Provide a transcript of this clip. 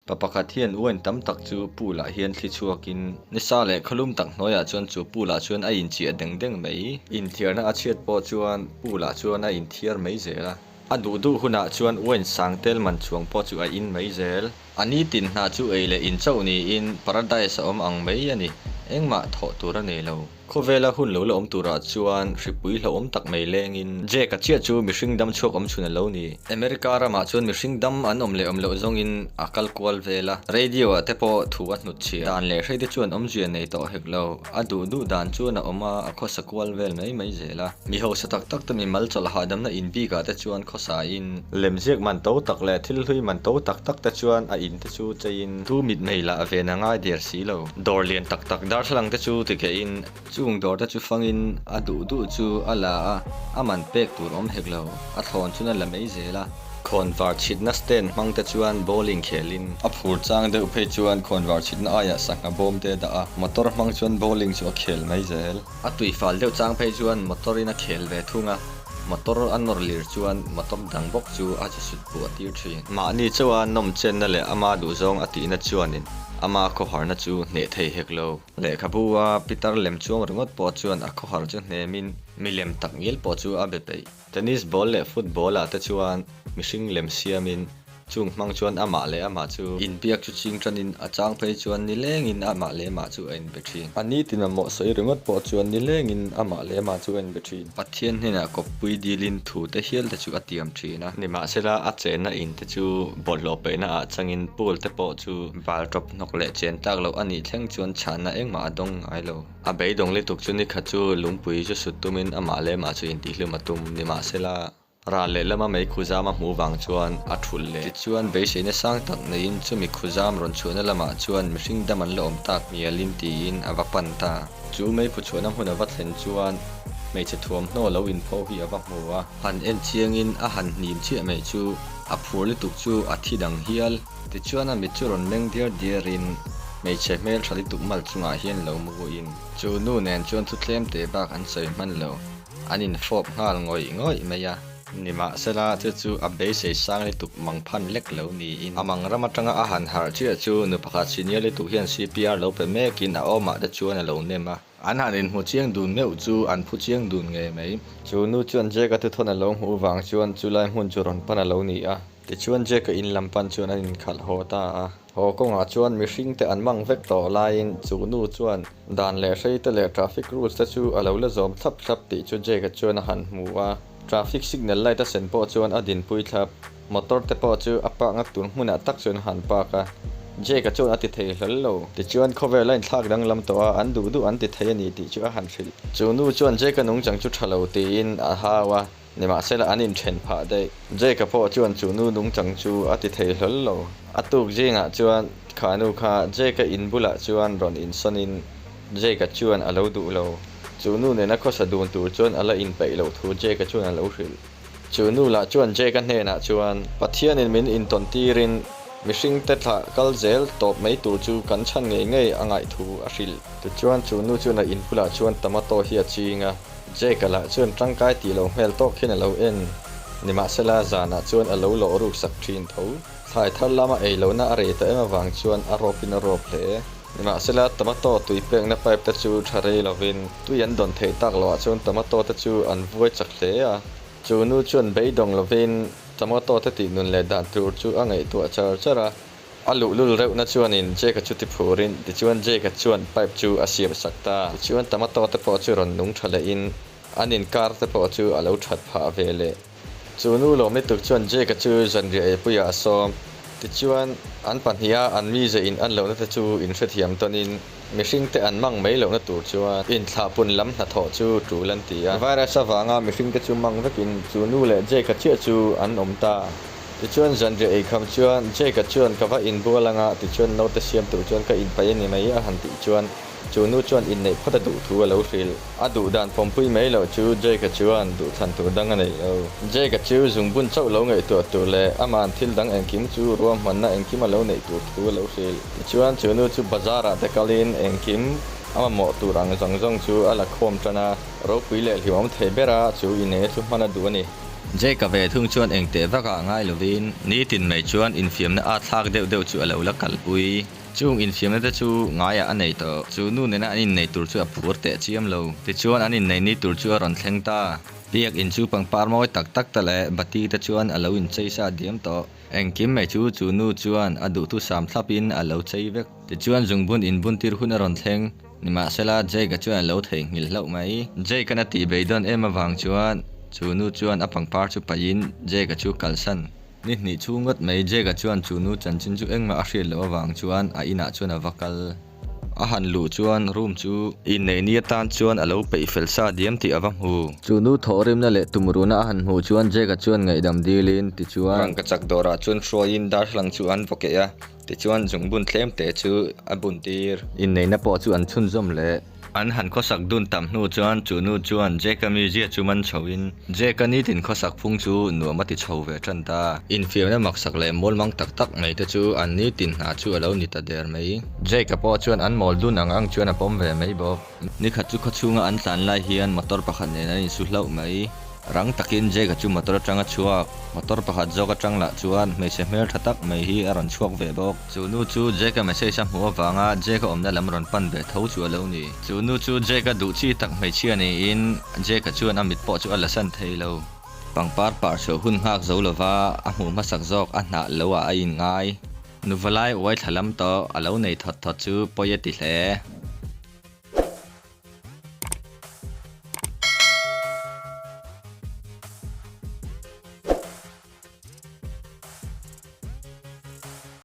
Pa pakhat hian wine tam tak chu pool ah hian thli chhuakin nisa leh khawlum tak hnuaiah chuan chu pool ah chuan a inchiah deng deng mai. Inthiarna a chhiat pawh chuan pool ah chuan a inthiar mai zel a. A duh duh hunah chuan wine sang tel man chhuang pawh chu a in mai zel. A nitin hna chu ei leh in chauh niin paradise a awm ang mai a ni. Engmah thawh tur a nei lo. Khawvela hun lo la awm turah chuan hripui hlauhawm tak mai lengin Jake-a chiah chu mihring dam chhuak awm chhun a lo ni. America ramah chuan mihring dam an awm leh awm loh zawngin a kal kual vel a, radio ah te pawh thu a hnut chhia. Dan leh hrei te chuan awmzia nei tawh hek lo, a duh duh dan chuan a awm a, a khawsa kual vel mai mai zel a. Mi hausa tak tak te mimal chawlh hahdamna in bikah te chuan khawsain, lemziak man to tak leh thil hlui man to tak tak te chuan a in te chu cheiin, tu mitmei lah ven a ngai der si lo. Dawr lian tak tak darthlalang te chu tikeihin chung dawr te chu fangin a duh duh chu a la a, a man pek tur awm hek lo, a thlawn chuan a la mai zel a. Khawnvar chhitna stand hmang te chuan bowling khelin a phur chang deuh phei chuan khawnvar chhitna aiah sangha bawm te a dah a, motor hmang chuan bowling chu a khel mai zel. A tui fal deuh chang phei chuan motor in a khel ve thung a, motor a nawr lir chuan motor dang bawk chu a che sut puah tir thin. Mahni chauha nawm chenna leh ama duhzawng a tihna chuanin ama khawharna chu hneh thei hek lo. Lehkhabu a pitar lem chuang ringawt pawh chuan a khawhar chu hnemin milem tak ngial pawh chu a be peih. Tennis ball leh football ah te chuan mihring lem siamin chung hmang chuan amah leh amah chu inbiak chu ching tanin a chang phei chuan nilengin amah leh amah chu a inbe thin. A nitin mamawh sawi ringawt pawh chuan nilengin amah leh amah chu a inbe thin. Pathian hnenah kawppui dilin thu te hial te chu a tiam thin a. Nimahsela a chenna in te chu bawlhhlawh peihna ah changin pool te pawh chu bal tawp hnawk leh chen tlak loh a nih thleng chuan chhahna engmah a dawng ngai lo. A beidawng lutuk chu nikhat chu lungpui chu sut tumin amah leh amah chu intihlum a tum. Nimahsela, ral leh lama mei khuzam a hmuh vang chuan a thulh leh. Tichuan, beiseina sang tak neiin chumi khuzam rawn chhuahna lamah chuan mihring dam an la awm tak mialin tiin a va pan ta. Chu mei khu chhuahna hmun a va thlen chuan hmeichhe thuamhnaw lo inpho hi a va hmu a. Han en chiangin a han hnim chiah mai chu a phur lutuk chu a thi dang hial. Tichuan a mit chu rawn meng diar diarin hmeichhe hmel tha lutuk mal chungah hian lo muin chu nu nen chuan thu tlem teh bak an sawi hman lo, an infawp nghal ngawih ngawih mai a. Nimahsela chu chu a beisei sang lutuk mang phan lek lo niin a mang ram atanga a han harh chiah chu nu pakhat senior lutuk hian CPR lo pe mekin a awmah te chuan a lo nem a. An han inhmu chiang dun meuh chu an phu chiang dun ngei mai. Chu nu chuan Jack-a thuthawn a lo hmuh vang chuan chulai hmun chu rawn pan a lo ni a. Tichuan Jack-a in lam pan chuan an inkhalh haw ta a. Haw kawngah chuan mihring te an mang vek tawh laiin chu nu chuan dan leh hrei te leh traffic rules te chu a lo la zawm thlap thlap tih chu Jack-a chuan a han hmu a. Traffic signal light a sen pawh chuan a dinpui thlap. Motor te pawh chu a park na tur hmunah tak chuan a han park a. Jack-a chuan a ti thei hlawl lo. Tichuan khawvel a inthlak danglam tawh a, an duh duh an ti thei a ni tih chu a han hrilh. Chu nu chuan Jack-a nungchang chu tha lo tiin a hau a. Nimahsela an inthen phah daih. Jake-a pawh chuan chu nu nungchang chu a ti thei hlawl lo. A tuk zingah chuan kha nu kha Jake-a in bulah chuan rawn insawnin Jake-a chuan a lo duh lo. Chu nu nena khawsa dun tur chuan a la inpeih loh thu Jake-a chuan a lo hrilh. Chu nu lah chuan Jake-a hnenah chuan, Pathianin min intawn tirin mihringte thlah kal zel tawp mai tur chu kan chhan ngei ngei a ngaih thu a hrilh. Tichuan chu nu chuan a in bulah chuan tomato hi a ching a. Jake-a lah chuan tangkai tih lo hmel tawk hian a lo en. Nimahsela, zanah chuan a lo lawh ruk sak thin tho. Thlai thar lama ei lohna a rei tawh em avang chuan a rawpin a rawp hle. Nimahsela, tomato tui pekna pipe te chu tha rei lovin tui an dawn theih tak lohah chuan tomato te chu an vuai chak hle a. Chu nu chuan beidawng lovin tomato te tih nun leh dan tur chu a ngaihtuah char char a. A luhlul reuhna chuanin Jake-a chu ti phurin, tichuan Jake-a chuan pipe chu a siam sak ta. Tichuan tomato te pawh chu rawn nung tha lehin an inkar te pawh chu a lo that phah ve leh. Chu nu lawm lutuk chuan Jake-a chu zanriah eipuiah a sawm. Tichuan an pahniha an mize in an lohna te chu inhrethiam tawnin mihring te an mang mai lohna tur chuan inthlahpun lam hnathawh chu tul an ti a. Virus avanga mihring te chu mang vekin chu nu leh Jake-a chiah chu an awm ta. Tichuan zanriah eikham chuan Jake-a chuan ka va inbual anga tichuan naute siam tur chuan ka inpaih a ni mai a han tih chuan chu nu chuan inneih phawt a duh thu a lo hrilh. A duh dan pawmpui mai loh chu Jake-a chuan duhthlan tur dang a nei lo. Jake-a chu zungbun chauh lo ngaihtuah tur leh ama'n thil dang engkim chu ruahmanna engkim a lo neih tur thu a lo hrilh. Tichuan chu nu chu bazar-ah te kalin engkim a mamawh tur ang zawng zawng chu a la khawm tan a, ropui leh hlimawm thei bera chu inneihna chu hman a duh a ni. Jake-a ve thung chuan eng teh vakah ngai lovin nitin mai chuan infiamna at thlak deuh deuh chu a lo la kalpui. Chung infiamna te chu ngaiah a nei tawh. Chu nu nena an innei tur chu a phur teh chiam lo. Tichuan an innei ni tur chu a rawn thleng ta. Biak in chu pangpar mawi tak tak te leh bati te chuan a lo inchei sa diam tawh. Engkim mai chu chu nu chuan a duhthusam thlapin a lo chei vek. Tichuan zungbun inbuntir hun a rawn thleng. Nimahsela, Jake-a chuan a lo theihnghilh hlauh mai. Jake-a'n a tih beidawn em avang chuan chu nu chuan a pangpar chu paihin Jake-a chu kalsan. Ni hnih chhung ngawt mai Jake-a chuan chu nu chanchin chu engmah a hriat loh avang chuan a inah chuan a va kal. A han luh chuan room chu inneih ni atan chuan a lo peih fel sa diam tih a va hmu. Chu nu thawhrimna leh tumruhna a han hmuh chuan Jake-a chuan ngaihdam dilin tichuan. Rangkachak dawrah chuan hruaiin darthlalang chu an vaw keh a. Tichuan zungbun tlem te chu a bun tir. Inneihna pawh chu an chhunzawm leh. An han khawsak dun tam hnu chuan chu nu chuan Jake-a mizia chu man chhoin Jake-a nitin khawsak phung chu nuam a ti chho ve tan ta. Infiamna maksak leh mawlmang tak tak mai te chu an nitin hna chu a lo ni ta der mai. Jake-a pawh chuan an mawl dun ang ang chuan a pawm ve mai bawk. Nikhat chu khawchhunga an tlan lai hian motor pakhat nen an insu hlauh mai. Rang takin Jake-a chu motor atanga chhuak. Motor pakhat zawk atang lah chuan hmeichhe hmel tha tak mai hi a rawn chhuak ve bawk. Chu nu chu Jake-a message a hmuh avanga Jake-a awmna lam rawn pan ve tho chu a lo ni. Chu nu chu Jake-a duh chi tak hmeichhia niin Jake-a chuan a mit pawh chu a la san thei lo. Pangpar par chhuah hun nghak zo lova a hmuh hmasak zawk a hnah lo ah a inngai. Nuvalai uai thla lam tawh a lo nei thawt thawt chu pawi a ti hle.